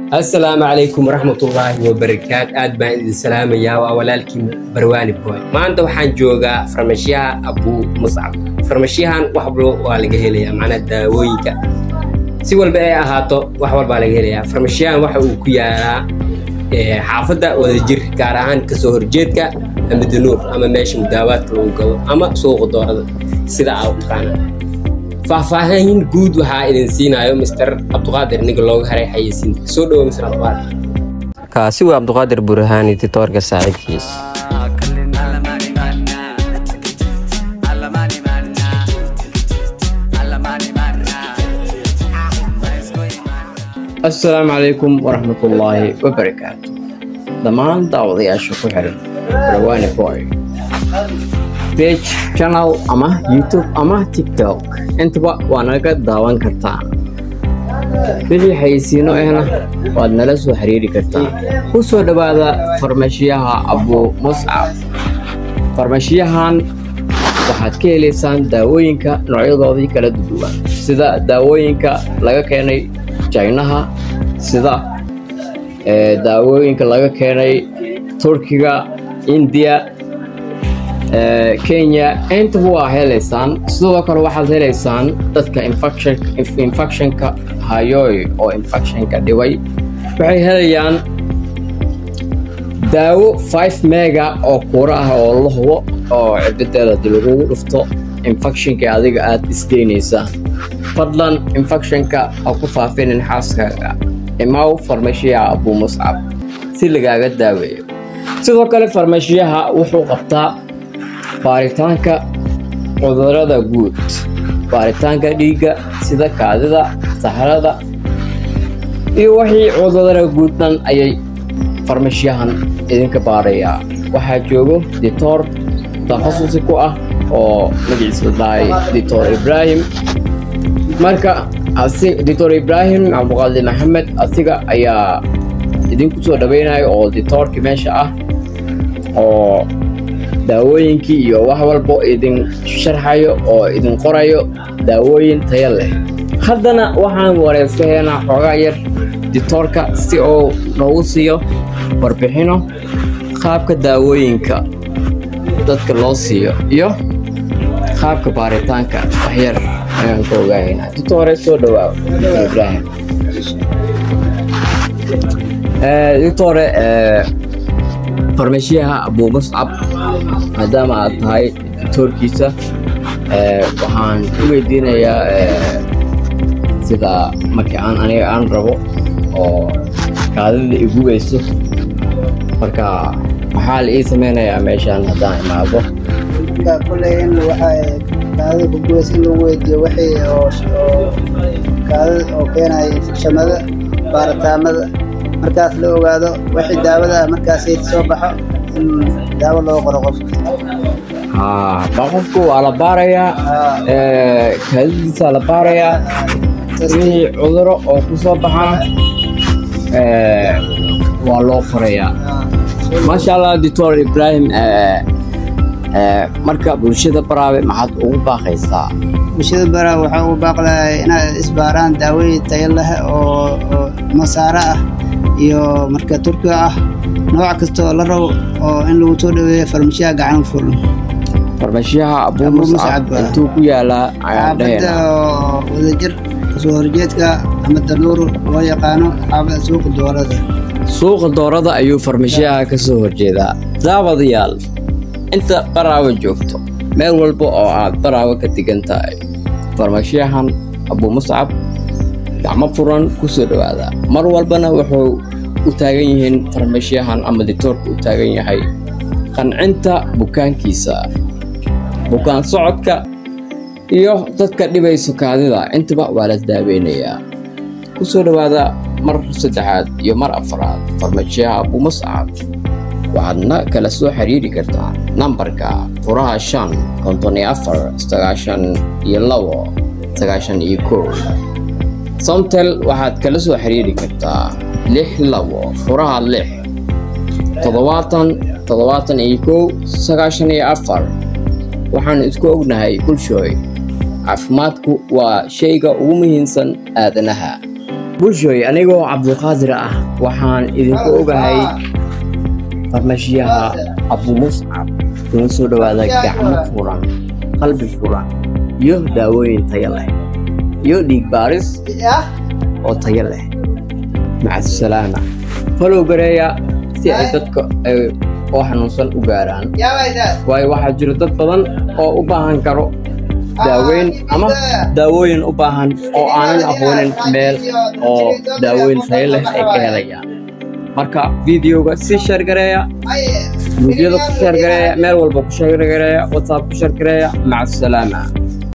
Asalaamu calaykum waraxmatullaahi wabarakaat. Aad baan idin salaamayaa, waa walaalkii Barwaani Boy. Maanta waxaan joogaa farmashiyaha Abuu Muscab. Farmashiyahan wax walba waa laga helayaa, macnaha daawooyinka si walba ay ahaato wax walbaa laga helayaa. Farmashiyahan waxa uu ku yaalaa xaafadda Wadajir, gaar ahaan kasoo horjeedka Amadanuur ama meesha mudaawaadka lagu gado ama suuqa doorada sida aa u taqaanaa. Faahfaahin guud waxaa idin siinayo Mr Cabduqaadir, ninka looga haray xayeysiinta. Soo dhawo, Mr Cabduqaadir. Kaasi waa Cabduqaadir Burhaani, titoorka saaxiibkiis. Asalaamu calaykum waraxmatullaahi wabarakaatu dhammaan daawadayaasha ku xiran Barwaani Boy page, channel ama YouTube ama TikTok, intaba waa naga daawan kartaan. Wixii xayeysiino ahna waad nala soo xiriiri kartaan. Ku soo dhowaada farmashiyaha Abuu Muscab. Farmashiyahan waxaad ka helaysaan daawooyinka noocyadoodii kala duwan, sida daawooyinka laga keenay Jaynaha, sida daawooyinka laga keenay Turkiga, India, Kenya, intaba waa helaysaan. Sidoo kale waxaad helaysaan dadka infectionka hayoy oo infectionka dhibay, waxay helayaan daawo 5 mega oo kuura ah oo la hubo oo cibadeeda hadii lagugu dhufto infectionka adiga aad isgeynaysaa. Fadlan infectionka ha ku faafinin xaaskaaga, imaw farmashiyaha Abuu Muscab si lagaaga daaweeyo. Sidoo kale farmashiyaha wuxuu qabtaa baaritaanka cudurada guud, baaritaanka dhiigga sida kaadida, saxarada iyo wixii cudurada guud dhan ayay farmashiyahan idinka baarayaa. Waxaa joogo ditoor takhasusi ku ah oo magaciisa dhahay Dictor Ibrahim. Marka Dictor Ibrahim Cabduqaadir Maxamed asiga ayaa idinku soo dhaweynaya oo ditoorkii meesha ah oo daawooyinkii iyo wax walbo idin sharxayo oo idin qorayo daawooyin tayo leh. Haddana waxaan wareysahaynaa xoogaa yar ditoorka si uu noogu siiyo warbixino qaabka daawooyinka dadka loo siiyo iyo qaabka baaritaanka. Wax yar ayaan ka ogaahaynaa. Ditoore, soo dhawaaw. Dr Ibrahim. Ditoore, farmashiyaha Abuu Muscab maadaama aad tahay ditoorkiisa, waxaan u weydiinayaa sida markii aan aniga aan rabo oo kaadida igubeyso, marka maxaa la ii sameynayaa meeshaan haddaan imaado? Marka kolley in waxay kaadida ku gubaysa in lagu weydiiyo wixii oo kaadida oo keenaya infekshanada, baaritaanada markaas la ogaado wixii daawada ah markaas soo baxo in daawo loo qoro qofka. Haa, ba qofku waa la baarayaa, kaadidiisa la baarayaa, wixii cuduro oo ku soo baxana waa loo qorayaa. Maasha Allah, Doctor Ibrahim. Marka bulshada Baraawe maxaad ugu baaqaysaa? Bulshada Baraawe waxaa ugu baaqlahay inay isbaaraan, daawooyin tayo leh oo masaaro ah iyo marka Turkiga ah, nooc kasta oo la rabo oo in lagu soo dhaweeyo farmashiyaha gacan furan. Farmashiyaha Abuu Muscab intuu ku yaalaa ayaan xaafadda dhahaynaa? Oo Wadajir, kasoo horjeedka ama Danuur loo yaqaano, xaafadda suuqa doorada. Suuqa doorada ayuu farmashiyaha ka soo horjeedaa. Daawadayaal, inta Baraawe joogto, meel walba oo aad Baraawe ka degan tahay, farmashiyahan Abuu Muscab gacmo furan ku soo dhowaada. Mar walbana wuxuu u taagan yihiin farmashiyahan ama dictoorka u taagan yahay qancinta bukaankiisa, bukaan socodka iyo dadka dhibayso kaadida, intaba waa la daaweynayaa. Ku soo dhowaada mar saddexaad iyo mar afraad farmashiyaha Abuu Muscab. Waxaadna kala soo xiriiri kartaa nambarka 5 54 92 91. Somtel waxaad kala soo xiriiri kartaa 6 2 0 6 70 71 94. Waxaanu isku ognahay bulshooy, caafimaadku waa shayga ugu muhiimsan aadanaha. Bulshoy, anigoo Cabdulqaadir ah, waxaan idinku ogahay farmashiyaha Abu Muscab. Kuna soo dhowaada gacmo furan, qalbi furan iyo daawooyin tayo leh iyo dhiig baaris oo tayo leh. Macasalaama. Follow gareeya si ay dadka ay oo xanuunsan u gaaraan, waayo waxaa jiro dad badan oo u baahan karo daaweyn ama daawooyin u baahan oo aanan aqoonin meel oo daawooyin tayo leh ay ka helayaan. Marka videoga si share gareeya, guruubyada ku share gareeya, meel walba ku share gareeya, WhatsApp ku share gareeya. Macasalaama.